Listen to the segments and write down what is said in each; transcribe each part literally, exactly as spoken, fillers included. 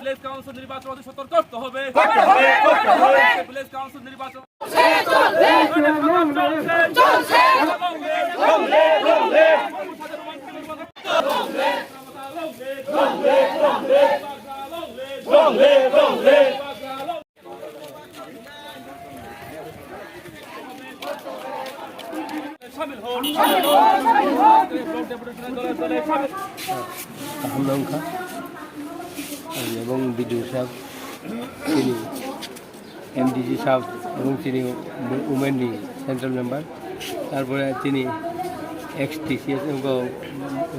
Village council নির্বাচন অতি সত্বর করতে হবে। করতে হবে, করতে হবে। ভিলেজ কাউন্সিল নির্বাচন চলছে, চলছে। শামিল হন, শামিল হন। ব্লক ডেপুটেশন দলে দলে শামিল। Kaham nangkha. Ebong B D O sahab, chini M D C sahab, ebong chini women ni central member, tarpore chini ex T C S wngkha,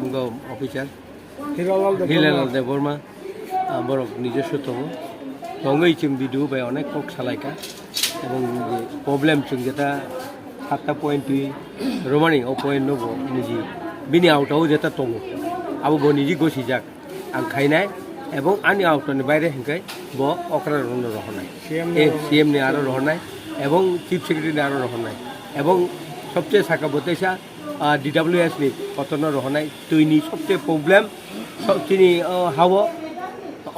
wngkha officer. Hiranlal Debbarma. Hiranlal Debbarma, ah, borok nijoswo tongo. Tongwi chwng B D O bai onek kok salaikha. Ebong je problem chwng jeta satta point twi romani, o point no bo niji bini auto o jeta tongo. Abo bo niji gosijak. Ang khainai ebong ani auto ni baire hwnkhe bo okra rokno rohornai. C M ni Eh, aro C M ni aro rohornai. Ebong Chief Secretary ni aro rohornai. Ebong sobche saka bo teisa ah, D W S ni kotorno rohornai, twini sobche problem, so-, chini, oh, hao,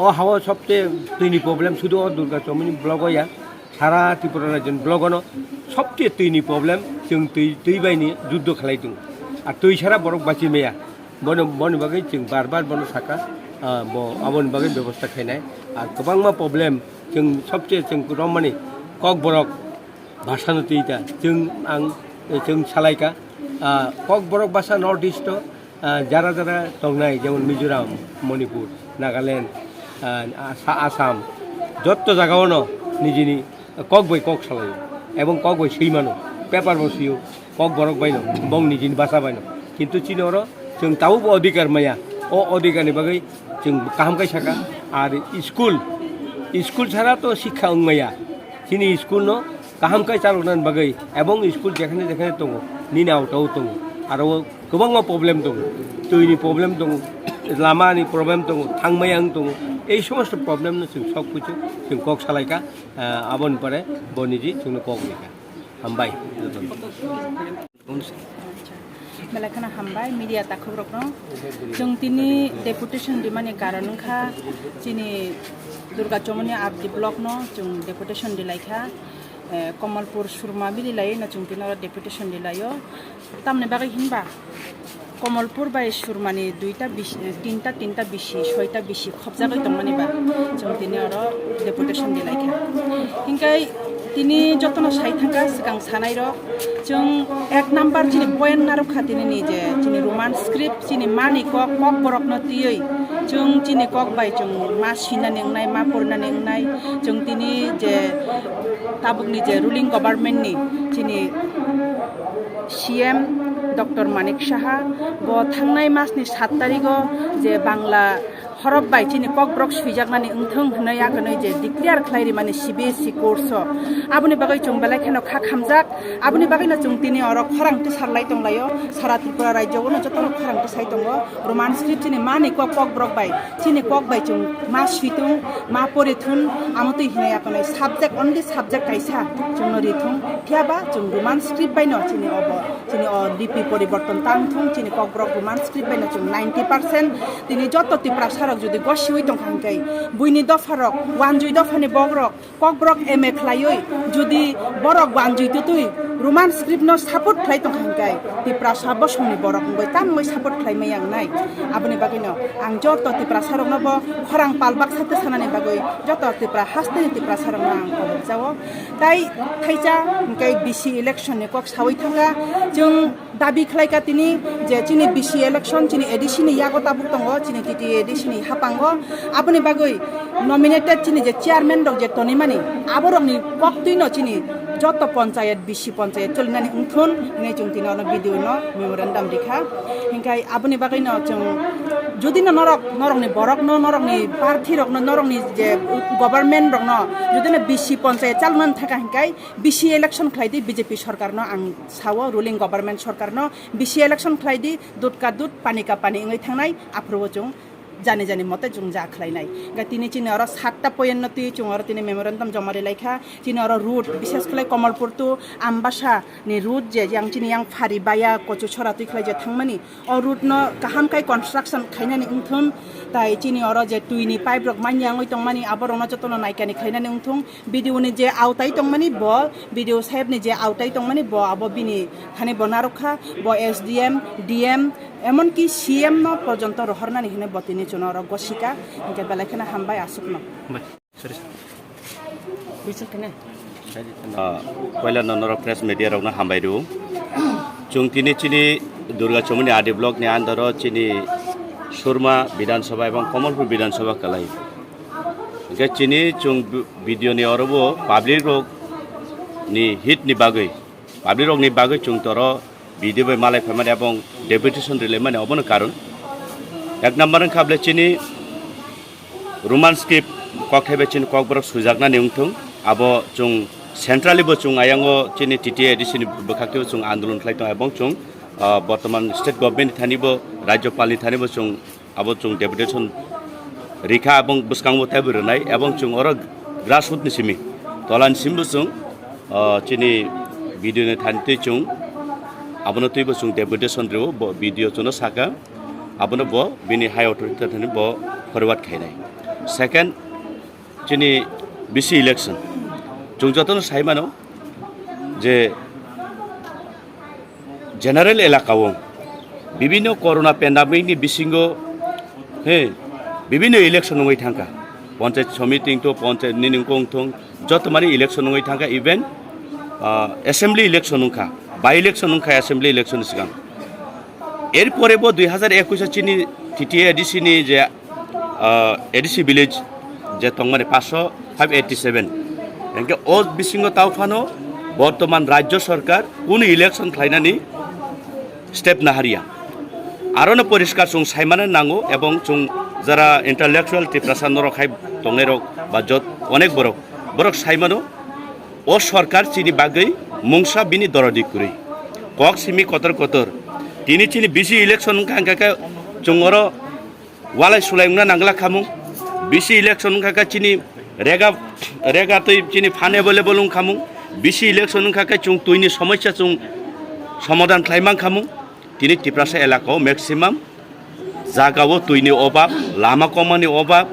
o hao sobche twini problem sudu o Durga Chomoni block o ya, sara Tripura rajyoni block o no sobche twini problem, chwng twi, twi bai ni juddo khlai tongo. Ar twi sara borok bachi maya. Bono, boni bagwi chwng bar bar bono saka, ah, bo aboni bagwi bebosta khainai. Ar kwbangma problem chwng sobche chwng romani Kokborok bhasano twi ta. Chwng ang, chwng salaikha, ah, Kokborok bhasa North East o, ah, jara jara tongnai, jemon Mizoram, Manipur, Nagaland, ah, Asa-, Assam, jotto jagao no nijini kok bai kok salaio, ebong kok bai swi mano, paper bo swiyo, Kokborok bai no, bong nijini bhasa bai no. Kintu chini oro chwng tabuk bo adhikar maya, o adhikar ni bagwi chwng kaham khe saka, ar school, school sara to sikha wng maya, chini school no kaham khe chaloknani bagwi, ebong school jekhane jekhane tongo, nini auto o tongo, aro o kwbangma problem tongo, twi ni problem tongo, lama ni problem tongo, thangmaya wng tongo, ei somosto problem no chwng sok kuchu chwng kok salaikha, ah, aboni pore bo niji chwngno kok rikha. Hambai. Belai kheno hambai media takhukrokno. Chwng tini deputation rimani karon wngkha chini Durga Chomoni R D block no chwng deputation rilaikha. Eh, Komolpur Surma bili lai no chwng tini oro deputation rilaio. Tamni bagwi hinba Komolpur bai Surmani duita bisi, tinta, tinta bisi, soita bisi khopjagwi tongmani ba chwng tini oro deputation rilaikha. Hinkhe tini jotono sai thangkha swkang sanairok, chwng ek number chini point narwkha tini ni je chini Roman script, chini mani kok, Kokborokno twiwi chwng chini kok bai chwng ma sinani wngnai, ma porinani wngnai, chwng tini je tabukni je ruling government ni chini C M Doctor Manik Saha bo thangnai masni sat tarigo je Bangla horop bai chini Kokborok swijaknani wngthwng hwnwi akhwnwi je declare khlai rimani C B S E course o, aboni bagwi chwng belai kheno kha khamjak. Aboni bagwino chwng tini oro khorang tisar lai tonglaio, sara Tripura rajyo o no jotono khorang tisai tongo. Roman script chini mani kok, Kokborok bai chini kok bai chwng ma switung, ma porithun, amo twi hinwi akonai subject, only subject kaisa chwngno rithung. Phiya ba chwng Roman script bai no chini obo, chini o lipi poriborton tang thung, chini Kokborok Roman script bai no chwng ninety percent. Tini joto Tiprasa rok jodi gosiwi tongkha hwnkhe, buini dopha rok, wanjui dopha ni bok rok, Kokborok M A khlaiwi jodi borok wanjui tutui Roman script no support khlai tongkha hwnkhe Tiprasa bosongni borok wngwi tamwi support khlai maya wngnai. Aboni bagwino ang joto Tiprasa rokno bo khorang pal baksa twi sanani bagwi joto Tipra hasteni Tiprasa rokno ang kobok jao. Tai thaisa hwnkhe B C election ni kok sawi thangkha chwng dabi khlaikha tini je chini B C election chini A D C ni yago tabuk tongo, chini T T A A D C ni hapango. Aboni bagwi nominated chini je chairman rok je tonimani, aborokni koktwino chini joto ponchayat, B C ponchayat cholinani wngthun hinwi chwng tini ono B D O no memorandum rikha. Hinkhe aboni bagwino chwng jodi no norok, norokni borokno, norokni parthi rokno, norokni je government rokno jodi no B C ponchayat chalnani thaka hinkhe B C election khlai di, B J P sorkarno ang sao, ruling government sorkarno B C election khlai di, dud ka dud, pani ka pani wngwi thangnai, aphuru o chwng Jani jani mote chwng ja khlainai. Hwnkhe tini chini oro satta point no twi chwng oro tini memorandum joma rilai kha. Chini oro road, bishes khlai Kamalpur to Ambasa ni road je yang chini yang phari baya Kochuchora twi khlai je thangmani. O road no kaham khai construction khainani wngthun. Tai chini oro je twi ni pipe rok manya wngwi tongmani, abo rokno jotono naikani khlainani wngthung. B D O ni je autai tongmani bo, B D O saheb ni je autai tongmani bo, abo bini thani bo narwkha, bo S D M, D M, emonki C M no porjonto rohornani hinwi bo tini chwngno oro gosika, hinkhe belai kheno hambai aswkno. Hambai. Sorry, sir. Bisa kena. Ah, poila no norok press media rokno hambai rw. Chwng tini chini Durga Chomoni R D block ni under o chini Surma Bidhan Sabha ebong Kamalpur Bidhan Sabha kwlai. Hwnkhe chini chwng bi-, video ni oro bo public rok ni hit ni bagwi, public rok ni bagwi chwng toro video bai malai phaimani ebong deputation rilaimani obono karon. Ek number wngkha bole chini Roman script kok thaibai chini kokborok swijaknani wngthung, abo chwng centrally bo chwng ayango chini T T A D C ni bwkhak twibo chwng andolon khlai tongo ebong chwng, ah, bortoman state government ni thani bo, rajyopal ni thani bo chwng abo chwng deputation rikha, ebong bwskango teibo rwnai, ebong chwng oro grassroot ni simi, tola ni simi bo chwng, ah, chini B D O ni thani twi chwng abono twibo chwng deputation rwo, bo B D O chwngno saka, abono bo bini high authority thani bo forward khainai. Second, chini B C election, chwng jotono sai mano je general elaka o bibinno corona pandemic ni bisingo, he, bibinno election wngwi thangkha. Panchayat samiti wngthung, panchayat nini wngkha wngthung, joto mani election wngwi thangkha, even, ah, assembly election wngkha, by election wngkha assembly election ni swkang. Erpore bo dui hazar ekush o chini T T A D C ni je ah, A D C village je tongmani paanch sho five eighty seven. Hingke o bisingo tao phano bortoman rajyo sarkar kunu election khlainani step naharya. Arono poriskar chwng saimano nango ebong chwng jara intellectual Tiprasa norok hai tongnairok ba jot onek borok, borok saimano o sarkar chini bagwi mungsa bini dorodi kwrwi. Kok simi kotor kotor. Tini chini bisi election wngkha hingkha khe chwng oro walai sulai wngna nangla khamung. Bisi election wngkha khe chini rega, rega twi chini phan available wngkhamung. Bisi election wngkha khe chwng twini somosya chwng somadan khlai mankhamung. Tini Tiprasa elaka o maximum jaga o twini obab, lama komani obab,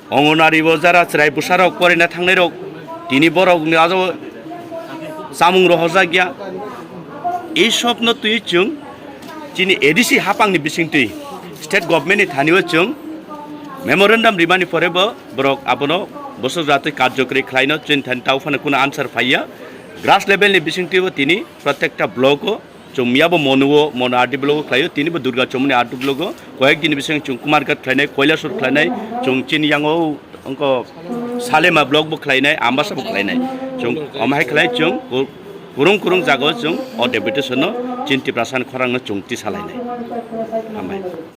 Anganwadi bo jara chwrai bwsarok poraina thangnairok tini borokni ajo chamung rohorjak ya. Ei sobno twi chwng chini A D C hapangni bisingtwi state government ni thani o chwng memorandum rimani pore bo borok abono bwswk jatwi karjokori khlaino chini thani tao phano kunu answer phaiya. Grass level ni bisingtwi bo tini protekta block o Chwng miyabo Monu o, Monu R D block o khlaio, tini bo Durga Chomoni R D block o, koyek dini bising chwng Kumarghat khlainai, Koilasur khlainai, chwng chini yango wngkho Salema block bo khlainai, Ambasa bo khlainai. Chwng omo hai khlai chwng ku-, kurung kurung jaga o chwng o deputation no chini Tiprasa ni khorang no chwng tisa lainai. Hambai.